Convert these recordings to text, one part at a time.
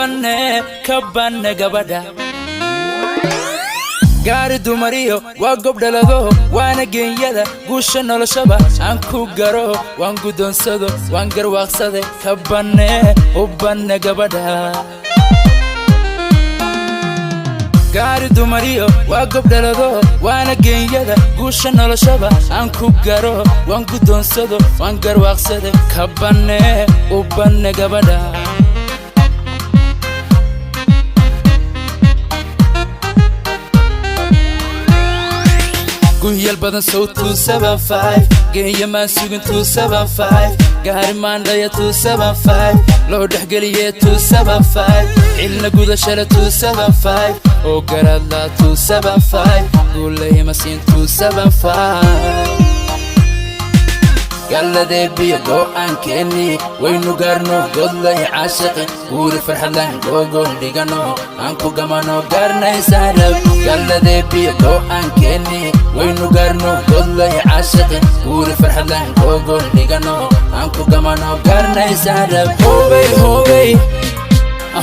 Banne ka banne gabadha. Gaari dumariyo waa gobdhalado, waana geenyada guusha noloshaba aan ku garo. Waan guddoonsado, waan garwaaqsade, ka banne u banne gabadha. Gaari dumariyo waa gobdhalado, waana geenyada guusha noloshaba aan ku garo. Waan guddoonsado, waan garwaaqsade, ka banne u banne gabadha. Gunyal badan sow 275, geenya maan sugin 275, gaari maandhaya 275, loo dhexgeliye 275, cilna gudashale 275, oo garaadla 275, guulayma siin 275. Galladeebiyo go'aankeenni waynu gaarno, godlay caashaqi, guuri farxadlan googol dhigano, aan ku gamano gaarnaysaarab. Galladeebiyo go'aankeenni waynu gaarno, godlay caashaqi, guuri farxadlan googol dhigano, aan ku gamano gaarnaysaarab. Hobey hobey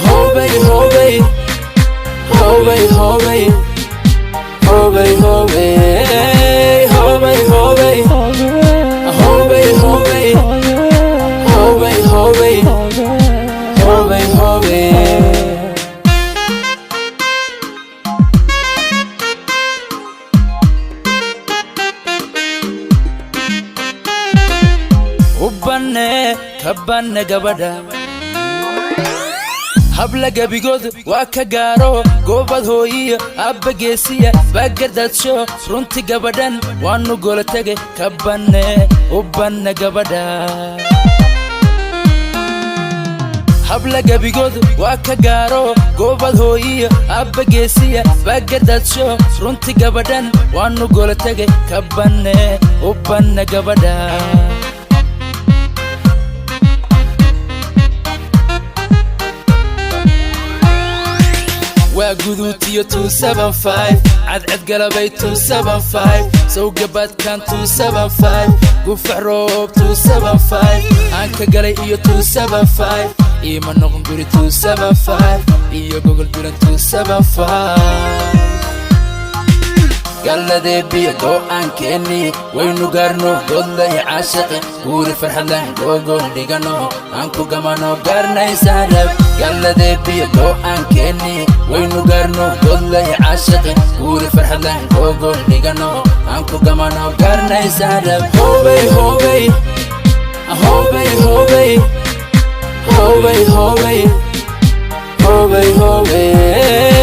hobey hobey hobey hobey hobey hobey hobey hobey hobey hobey hobey hobey hobey hobey. U banne ka banne gabadha. Habla gebigood waa ka gaaro, goobad hooyiyo abba geesiya baagardaadsho. Runti gabadhan waanu gola tege, ka banne u banne gabadha. Habla gebigood waa ka gaaro, goobad hooyiyo abba geesiya baagardaadsho. Runti gabadhan waanu gola tege, ka banne u banne gabadha. Waa guduutiyo 275, cadcad galabay 275, sawgabaadkan 275, gufax roob 275, aan ka galay iyo 275, iima noqon guri 275 iyo gogol dulan 275. Galladeebiyo go'aankeenni waynu gaarno, godlay caashaqi, guuri farxadlan googol dhigano, aan ku gamano gaarnaysaarab. Galladeebiyo go'aankeenni waynu gaarno, godlay caashaqi, guuri farxadlan googol dhigano, aan ku gamano gaarnaysaarab. Hobey hobey hobey hobey hobey hobey hobey hobey